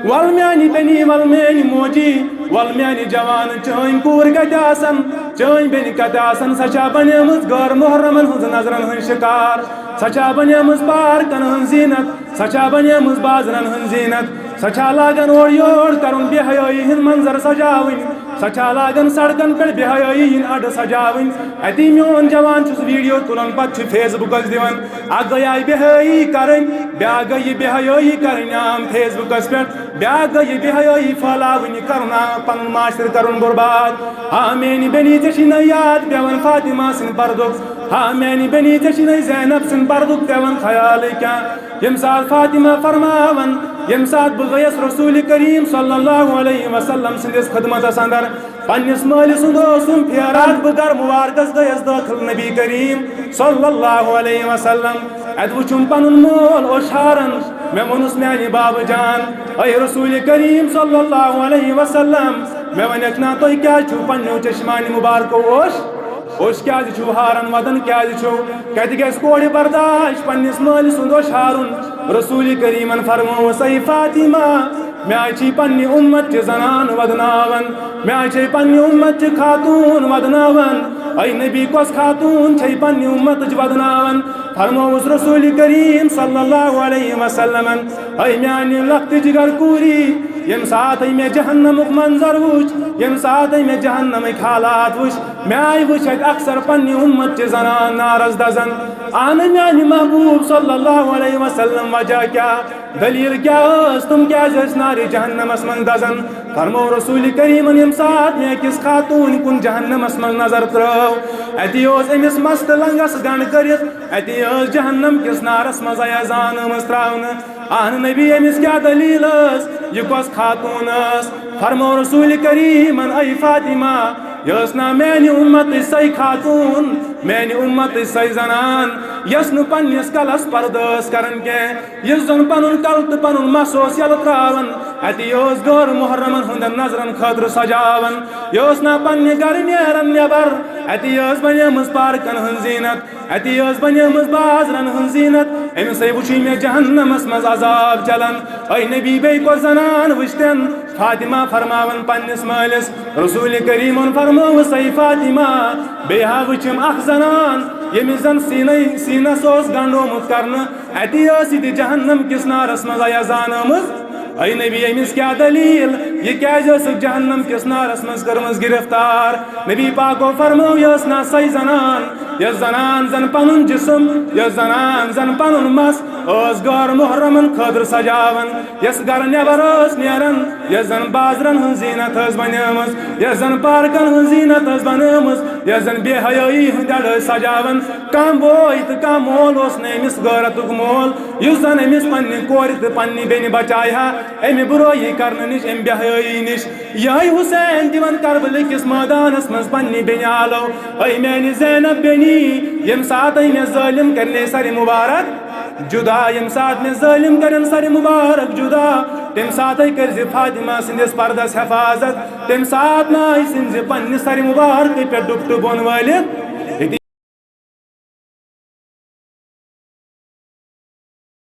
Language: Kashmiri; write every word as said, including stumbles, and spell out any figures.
ول میانہِ بیٚنہِ، ول میانہِ موجی، ول میانہِ جوان، چٲنۍ کوٗر کتہِ آسن؟ چٲنۍ بیٚنہِ کتہِ آسن؟ سۄ چھا بنیمٕژ غٲر محرمن ہٕنٛز نظرن ہٕنٛز شکار؟ سۄ چھا بنیمٕژ پارکن ہٕنٛز زینت؟ سۄ چھا بنیمٕژ بازرن ہٕنٛز زینت؟ سۄ چھا لاگان اورٕ یور کرُن، بے حیٲیی ہٕنٛدۍ منظر سجاوٕنۍ؟ سۄ چھا لاگان سڑکن پٮ۪ٹھ بے حیٲیی ہٕنٛدۍ اڈٕ سجاوٕنۍ؟ اتی میون جوان چھُس ویڈیو تُلان، پتہٕ چھُ فیس بُکس دِوان۔ اکھ گٔے آیہِ بے حیٲیی کرٕنۍ، بیاکھ گٔے یہِ بے حیٲیی کرٕنۍ عام فیس بُکس پٮ۪ٹھ، بیاکھ گٔے یہِ بے حیٲیی پھٔہلاوٕنۍ، یہِ کرُن عام، پنُن معاشرٕ کرُن برباد۔ ہا میانہِ بیٚنہِ، ژےٚ چھُے نہ یاد پٮ۪وان فاطمہ سٕنٛدِ پردُک؟ ہا میانہِ بیٚنہِ، ژےٚ چھُے نہ زینب سٕنٛدِ پردُک پٮ۪وان خیالٕے کینٛہہ؟ ییٚمہِ ساتہٕ فاطمہ فرماوان، ییٚمہِ ساتہٕ بہٕ گٔیَس رسول کریم صلی اللہ علیہ وسلم سٕنٛدِس خدمتس اندر، پننِس مٲلۍ سُنٛد اوسُم پھیران، بہٕ گرٕ مبارکس گٔیَس دٲخل نبی کریم صلی اللہ علیہ وسلم۔ اتہِ وُچھُم پنُن مول اوس ہاران۔ مےٚ ووٚنُس، میانہِ بابہٕ جان، اے رسول کریم صلی اللہ علیہ وسلم، مےٚ ونکھ نا، تُہۍ کیازِ چھِو پننیو چشمانہِ مبارکو اوش اوش کیازِ چھِو ہاران ودان؟ کیازِ چھِو؟ کتہِ گژھِ کورِ برداش پننِس مٲلۍ سُنٛد اوش ہارُن؟ رسول کریمن فرمووُس، اے فاطمہ، مےٚ آیہِ چھِ پننہِ اُمت چہِ زنان ودناوان، مےٚ آیہِ چھِ پننہِ اُمت چہِ خاتون ودناوان۔ اے نبی، کۄس خاتون چھے پننہِ اُمتٕچ ودناوان؟ فرمووُس رسول کریم صلی اللہ علیہ وسلمن، اے میانہِ لۄکٹہِ جگر کوٗری، ییٚمہِ ساتہٕ مےٚ جہنمُک منظر وُچھ، ییٚمہِ ساتہٕ مےٚ جہنمٕکۍ حالات وُچھ، مےٚ آیہِ وُچھ اتہِ اکثر پننہِ اُمت چہِ زنان نارس دزان۔ اہنہٕ میانہِ محبوب صلی اللہ علیہ وسلم، وجہ کیٛاہ؟ دلیل کیٛاہ ٲس؟ تِم کیٛازِ ٲسۍ نارِ جہنمس منٛز دزان؟ فرموو رسول کریمن، ییٚمہِ ساتہٕ مےٚ أکِس خاتوٗنۍ کُن جہنمس منٛز نظر ترٲو، اتی اوس أمِس مستہٕ لنگس گنڈ کٔرِتھ، اتی ٲس جہنم کِس نارس منٛز اَیَزان آمٕژ تراونہٕ۔ اہن نبی، أمِس کیٛاہ دلیل ٲس؟ یہِ کۄس خاتوٗن ٲس؟ فرموو رسول کریمن، اے فاطمہ، یہِ ٲس نا میانہِ اُمتٕچ سۄے خاتوٗن، میانہِ اُمتٕچ سۄے زنان، یۄس نہٕ پننِس کلس پردٕ ٲس کران کینٛہہ، یُس زن پنُن کلہٕ تہٕ پنُن مس اوس یلہٕ تراوان، اتی ٲس غٲر محرمن ہٕنٛدٮ۪ن نظرن خٲطرٕ سجاوان۔ یہِ ٲس نا پننہِ گرٕ نیران نٮ۪بر، اتی ٲس بنیمٕژ پارکن ہٕنٛز زینت، اتی ٲس بنیمٕژ بازرن ہٕنٛز زینت۔ أمِسے وُچھُے مےٚ جہنمس منٛز عذاب چلان۔ اے نبی، بیٚیہِ کۄس زنان وٕچھتن؟ فاطمہ فرماوان پننِس مٲلِس، رسول کریمن فرمووُس، اے فاطمہ، بیٚیہِ ہا وٕچھِم اکھ زنان، ییٚمِس زن سیٖنَے، سیٖنس اوس گنڈومُت کرنہٕ، اتی ٲس یہِ تہِ جہنم کِس نارس منٛز اَیَزان آمٕژ۔ اے نبی، أمِس کیٛاہ دلیل؟ یہِ کیٛازِ ٲسٕکھ جہنم کِس نارس منٛز کٔرمٕژ گرفتار؟ نبی پاکو فرموو، یہِ ٲس نا سۄے زنان، یۄس زنان زن پنُن جسم، یۄس زنان زن پنُن مس ٲس غٲر محرمن خٲطرٕ سجاوان، یۄس گرٕ نٮ۪بر ٲس نیران، یۄس زن بازرن ہٕنٛز زینت ٲس بنیمٕژ، یۄس زن پارکن ہٕنٛز زینت ٲس بنیمٕژ، یۄس زن بے حیٲیی ہٕنٛدۍ اڈٕ ٲسۍ سجاوان۔ کانٛہہ بوے تہٕ کانٛہہ مول اوس نہٕ أمِس غٲرتُک مول، یُس زن أمِس پننہِ کورِ تہٕ پننہِ بیٚنہِ بچایہِ ہا امہِ بُرٲیی کرنہٕ نِش، امہِ بے حیٲیی نِش۔ یِہوٚے حسین دِوان کربلہٕ کِس مٲدانس منٛز پننہِ بیٚنہِ آلو، اے میانہِ زینب بیٚنی، ییٚمہِ ساتہٕ مےٚ ظٲلم کرنے سرِ مبارک جدا، ییٚمہِ ساتہٕ مےٚ ظٲلم کرن سرِ مبارک جدا، تمہِ ساتہٕ کٔرۍ زِ فاطمہ سٕنٛدِس پردس حفاظت، تمہِ ساتہٕ نہ آسہِ زِ پننہِ سرِ مبارکہٕ پٮ۪ٹھ ڈُپٹہٕ بۄن وٲلِتھ۔